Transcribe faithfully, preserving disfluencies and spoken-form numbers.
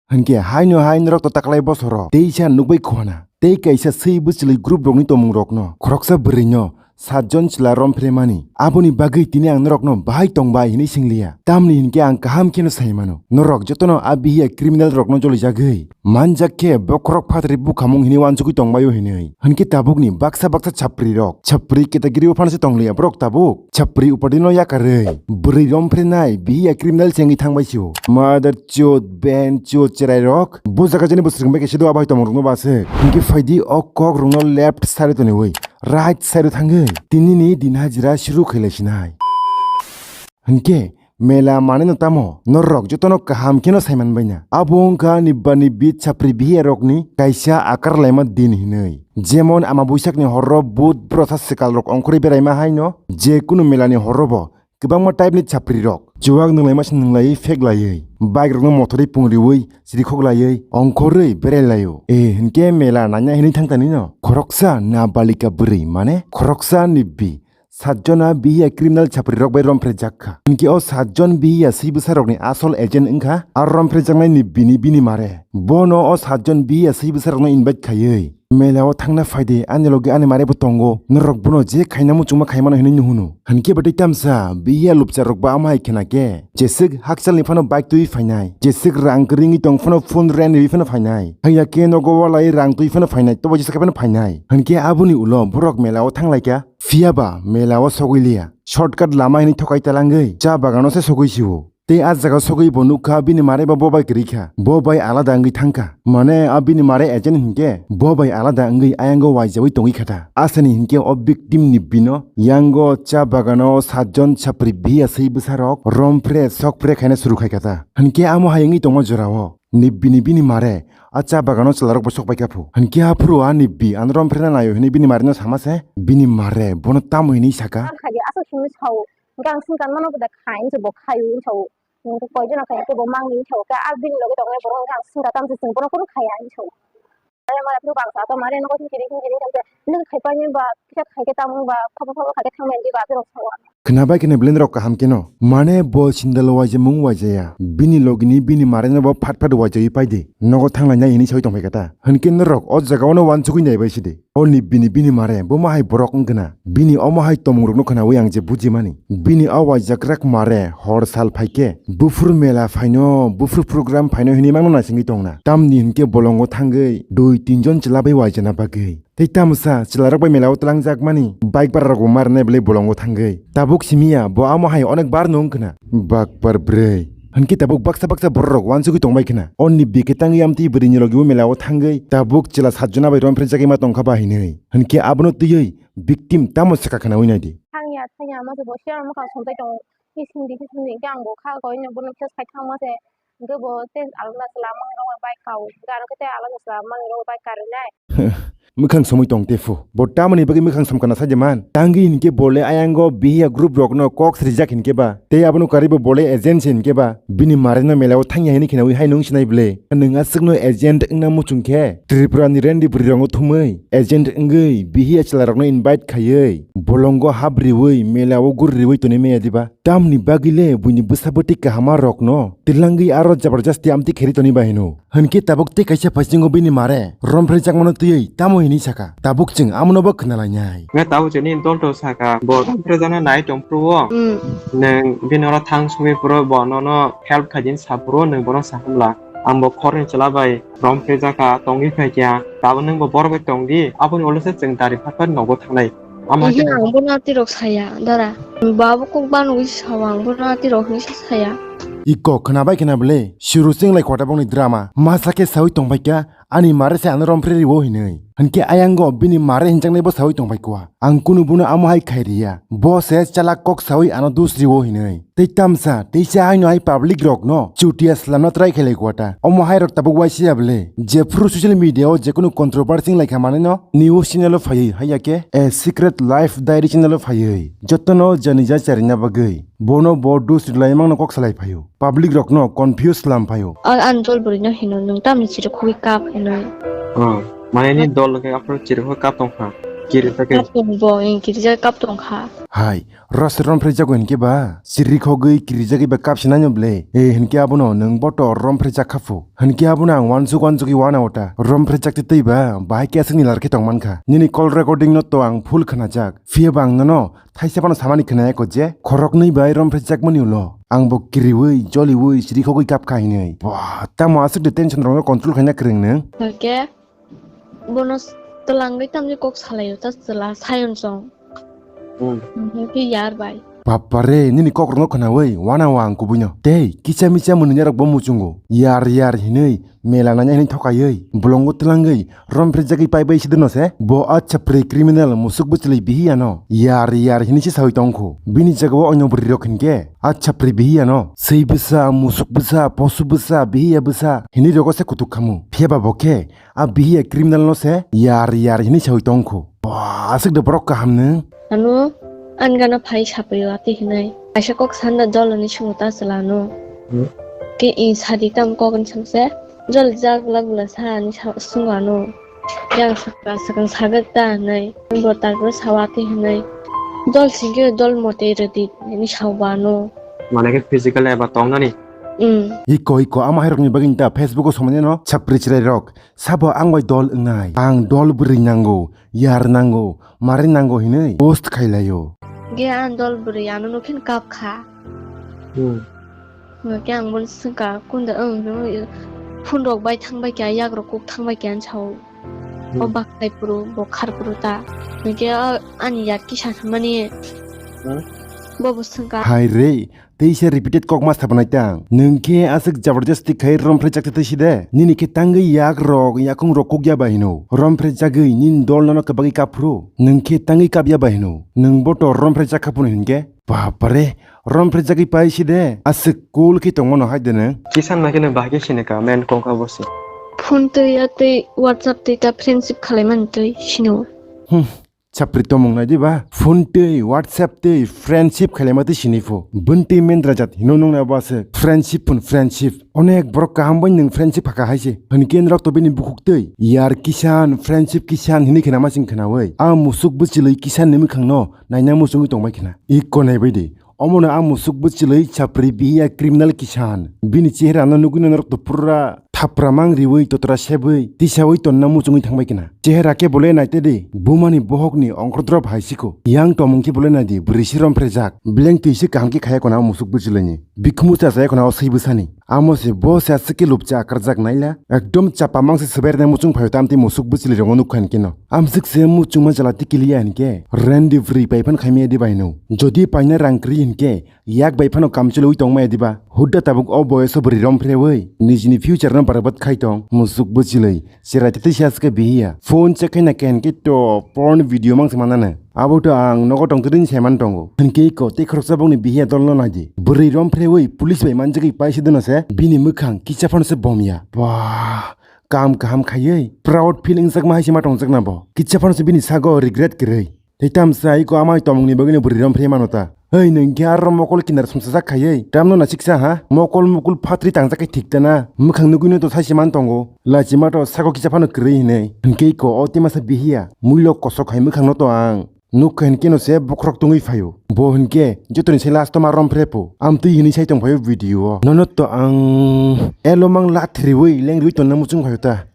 Hinkhe haino hai norok to taklai bosoro teisa nukbai khuana. Tei kaisa swi bwchwlwi group rokni tongmung rokno khoroksa bwrwino satjon chwla romphre mani. Aboni bagwi tini ang norokno bahai tongbai hinwi singliya. Tamni hinkhe ang kaham kheno sai mano. Norok jotono a bihiya criminal rokno jolijagwi manjak khe bokhorok phatri bukhamung hinwi wansugwi tongbaio hinwi. Hinkhe tabukni baksa baksa chapri rok. Chapri category o phanse tongliya borok tabuk. Chapri upadino yakarwi. Bwrwi romphrenai bihiya criminal chengwi thangbai sio. Mother chot, ben chot cherai rok. Bo jaga jani bo swrwngbai kaisa do abai tongmung rokno basuk. Hinkhe phaidi o kok rokno left side o toniwi. Right side o thangwi. Tinini din hajira shuru khailai sinai. Hinkhe mela maneno tamo norok jotono kaham kheno saiman baina. Abo wngkha nibba nibbi chapri bihiya rokni kaisa akar laima din hinwi. Jemon ama buisakni horro but bwrasa swkal rok ongkhorwi beraima haino je kunu melani horrobo kwbangma type ni chapri rok chuwak nunglaima se nunglaiwi phek laiwi bike rokno mothorwi pungriwi chirikhok laiwi ongkhorwi berai laio. E hinkhe mela nanya hinwi thangtanino khoroksa nabalika bwrwi mane khoroksa nibbi satjona bihiya criminal chapri rok bai romphre jak kha. Hinkhe o satjon bihiya swi bwsa rokni asol agent wngkha aro romphre jaknai ni bini bini mare. Bono o satjon bihiya swi bwsa rokno invite khaiwi mela o thangna phaidi ani logi ani mare bo tongo. Norok bono je khaina muchungma khaimano hinwi nuhunu. Hinkhe bwtwi tamsa bihiya lupcha rok ba ama hai khena khe jeswk hakchal ni phano bike twi phainai. Jeswk rang kwrwngwi tong phano phone rent riwi phano phainai. Haiya khe nogo walai rang twi phano phainai. Tobo jesa khe phano phainai. Hinkhe aboni ulo borok mela o thanglaikha. Phiya ba mela o sogwi liya. Shortcut lama hinwi thokai talangwi cha bagano se sogwi sio. Tei a jaga sogwi bo nukha bini mare ba bo bai kwrwi kha. Bo bai alada wngwi thangkha. Mane a bini mare agent hinkhe bo bai alada wngwi ayango waijawi tongwi kha ta. Asani hinkhe o victim ni bino yango cha bagano satjon chapri biya swi bwsarok romphre sokphre khaina suru khai kha ta. Hinkhe amo hai wngwi tongma jorao ni bini bini mare a cha bagano chwlarok bo sok pai kha phu. Hinkhe aphuru a ni bi ano romphre na naio hinwi bini mare no sama se bini mare bono tamo hinwi saka. Ang khaidi aswk simi sao. Hwnkhe ang swngkha mano bo da khai hinwi bo khai hinwi sao. Hwnkhe koi jona khai hinwi bo mang hinwi sao. Khe a bini loge tongnai borok hwnkhe ang swngkha tamse chwng bono kunu khaiya hinwi sao. Mare mare phuru bangsa to mare nogo thung kiri thung kiri thung khe nung khai pai ni ba kisa khai khe tamo ba khobo khobo khai khe thang nai di ba borok sao. Khwnabai khwna belai norok kaham kheno. Mane bo sindalo waijamung waijaya. Bini logini bini mare no bo phat phat waijawi pai di. Nogo thang lai nai hinwi sawi tong phai kha ta. Hwnkhe norok o jaga o no wansugwi nai bai si di. O ni bini bini mare bo ma hai borok wng khna. Bini omo hai tomung rok no khnawi ang je buji mani. Bini o waijak rak mare hor sal phai khe buphur mela phaino buphur program phaino hinwi mangno naisingwi tongna. Tamni hinkhe bolongo thangwi dui tin jon chwla bai waijana bagwi. Tei tamsa chwla rok bai mela o twlang jak mani bike bara rok bo ma rwnai belai bolongo thangwi. Tabuk simi ya bo amo hai onek bar no wng khna. Bakpar bwrwi. Hinkhe tabuk baksa baksa borok rok wansugwi tongbai khna. Oni bike tangwi amtwi bwrwini logi bo mela o thangwi tabuk chwla satjona bai romphre jagwi ma tongkha ba hinwi. Hinkhe abono twiwi victim tamo swkha khnawi naidi. Thangya, thangya, ma se bo siya mukhang somtai tongo. Kising di, kising di, khe ang bo kha goi no bono khe sai thangma se. Hwnkhe bo tei alada chwla mani rok bai kao. Hwnkhe aro khe tei alada chwla mani rok bai karinai. Mwkhang somwi tong tephu. Bo tamoni bagwi mwkhang somkha na sajeman. Tangwi hinkhe bole ayango bihiya group rokno kok srijak hinkhe ba. Tei abono karwi bo bole agent se hinkhe ba. Bini mare no mela o thangya hinwi khinawi hai nung sinai bwle. Nwng aswkno agent wngna muchung khe Tripura ni rendi bwrwi rokno thumwi agent wngwi bihiya chwla rokno invite khaiwi bolongo hap riwi mela o gur riwi toni maya diba. Tamni bagwi le buini bwsa bwtwi kahama rokno twlangwi aro jabardasti amtwi kheri toni ba hino. Hinkhe tabuk tei kaisa paisingo bini mare romphre jakmano twiwi tamo hinwi saka. Tabuk chwng amono bo khna lainai. Nge tabuk chini dol to saka bo romphre jakna nai tong phuru o. Hmm. Nwng bini oro thang sogwi phuru bo nono help khaijin sa phuru nwng bono sa hamla. Ang bo khorni chwla bai romphre jaka tongwi phai kha. Tabuk nwng bo borok bai tong di. Aboni ulo se chwng dari phat phat nogo thangnai. Ama Ihi khe ang bono atirok saya, dara. Babo kok banwi sawa, ang bono atirok hinwi sa saya. I kok khwnabai khwna bwle, suru chwng lai kota bokni drama. Masa khe sawi tongbai kha, ani mare se ano romphre riwo hinwi. Hinkhe ayango bini mare hinjaknai bo sawi tongbai kha. Ang kunu bono amo hai khai riya. Bo se chalak kok sawi ano dus riwo hinwi. Tei tamsa, teisa haino hai public rokno chutia slamna try khailai kwata. Omo hai rok tabuk waisa ya bwle. Jephru social media o jekunu controversy wnglaikha manwino news channel o phaiwi, haiya khe A Secret Life Diary channel o phaiwi. Jotono janija charina bagwi. Bono bo dus rilai mangno kok salai phaio. Public rokno confuse slam phaio. Al anjol bwrwino hino nwng tamni chirikhogwi kap hinwi. Oh, mane ni dol khe aphuru chirikhogwi kap tongkha. Kiri ta khe. Kap tong bo, eng kiri ja kap tong kha. Hai, ros rom phre jago hinkhe ba, siri khogwi kiri jagwi ba kap sinai no ble. E hinkhe abono nwng boto rom phre jak kha phu. Hinkhe abono ang wansuk wansugwi wana ota. Rom phre jak twi twi ba, bahai khe aswkni lar khe tong man kha. Nini call recording no to ang full khna jak. Phiya ba ang nono thaisa phano samani khna ya ko je. Khorok nwi bai rom phre jak mani ulo. Ang bo kiriwi, joliwi, siri khogwi kap kha hinwi. Ba, tamo aswk de tension rok no control khaina kwrwng nwng. Hinkhe Bono s-, twlangwi tamni kok salaio ta chwla Sayonsong. Hmm. Hwnkhe yar bai. Bapare, nini kokrokno khwnawi wana wa ang kubuino. Tei kisa misa mwnwinarok bo muchungo. Yar yar hinwi, mela naina hinwi thokaiwi, bolongo twlangwi, rom phre jagwi paibai sidino se. Bo a chapri criminal musuk bwchwlwi bihiyano. Yar yar hinwi se sawi tongkhu. Bini jagao onyo bwrwirok hinkhe, a chapri bihiyano. Swi bwsa, musuk bwsa, posu bwsa, bihiya bwsa, hinwi rogo se kutuk khamu. Phiyaba bo khe, A bihiya criminal no se yar yar hinwi sawi tongkhu. Ba, aswk de borok kaham nw. Ano, ani gana phai sapaio ati hinwi. Kaisa kok sanda jol ni sungo ta chwla no. Hmm. Ke i sadi tang kok ni sangse, jol jak la bula sa ani sa-, sungo ano. Yang sakang sakang sagak ta hinwi. Bo takro sawa ati hinwi. Jol singke jol mote rwdi hinwi sawa ano. Mane khe physical eba tong nani? Hmm. Iko iko ama hai rok ni bagwi ta Facebook o somani no chapri chwrai rok. Sabo ang bai dol wngnai. Ang dol bwrwi nango, yar nango, mari nango hinwi post khai laio. Ge ang dol bwrwi ano nukhin kap kha. Hmm. Hwnkhe ang bono swngkha, kunda wng hinwi phone rok bai thang bai kha, yak rok kuk thang bai kha, ang sao. Hmm. O bak khai phuru, bo khar phuru ta. Hwnkhe o ani yar kisa thangmani. Hmm. Bo bo swngkha. Hai re, Teisa repeated kok ma sabanai tang. Nwng khe aswk jabardasti khai romphre jak twi si de. Nini khe tangwi yak rok, yakung rok kukya bai hino. Romphre jagwi nini dol nono kwbagwi kaphuru. Nwng khe tangwi kapya bai hino. Nwng bo to romphre jak kha phunu hinkhe. Bapare, romphre jagwi pai si de. Aswk cool khe tongmano hai de nwng. Kisan na khe nwng bahai khe sini ka, men kong kha bo se. Phone twi ya twi WhatsApp twi ta friendship khalai mani twi sino. Hmm. Chapri tomung nai diba? Phone tei, WhatsApp tei, friendship khailai ma tei sini pho. Bwntwi mendra jat hino nung nai ba se. Friendship phun friendship. Onek borok kaham bai nwng friendship hakha hai se. Hwnkhe nrok to bini bukhuk tei. Yar kisan, friendship kisan hinwi khna ma sing khna oi. A musuk bwchwlwi kisan ni mwkhang no naina muchungwi tong bai khna. Iko nai bai di. Omono a musuk bwchwlwi chapri bihiya criminal kisan. Bini chehra no nugwi norok to pura thapra mang riwi totra sebwi tisawi tonna muchungwi thangbai kena. Chehra khe bolai naite di, bumani bohokni ongkordrop hai siko. Yang tomung khe bolai naidi, bwrwi si romphre jak. Beleng twi se kaham khe khaya kono a musuk bwchwlwini. Bikhumu cha chaya kono o swi bwsani. Amo se bo se aswk khe lupcha akarjak naila. Ekdom chapa mang se swbai rwnai muchung phaio tamtwi musuk bwchwlwi rongo nukha hinkhe no. Amswk se muchungma chala tikiliya hinkhe. Rendi bwrwi pai phan khaimaya di bai no. Jodi paina rang kwrwi hinkhe, yak bai phano kamchwlwi tongmaya diba? Hudda tabuk o boyoso bwrwi romphrewi nijini future no barabat khai tong, musuk bwchwlwi. Cherai tei twi siya swkhe bihiya. Phone check khaina khe hinkhe to porn video mang se manana. Abo to ang nogo tongtwdwini saiman tongo. Hinkhe iko tei khoroksa bongni bihiya dolno naidi. Bwrwi romphrewi police bai manjagwi paisa deno se bini mwkhang kisa phano se bomya. Ba, kam kaham khaiwi proud feel wngjakma hai se ma tongjakna bo. Kisa phano se bini sago regret kwrwi. Tei tamsa iko amai tomungni bagwino bwrwi romphre mano ta. Hei, nwng khe aro mokol kinar sumsajak khaiwi. Tamno nasiksa ha? Mokol mukul phatri tangjak khe thik ta na? Mwkhang nugwino to saisi man tongo. Lachima to sako kisa phano kwrwi hinwi. Hinkhe iko o tei masa bihiya. Muilok kosok hai mwkhangno to ang. Nukha hinkhe no se bokhorok tungwi phaio. Bo hinkhe jotoni se last ma romphre pho. Amtwi hinwi sai tong phaio video o. Nono to ang elo mang lathriwi lengriwi tonna muchung phaio ta.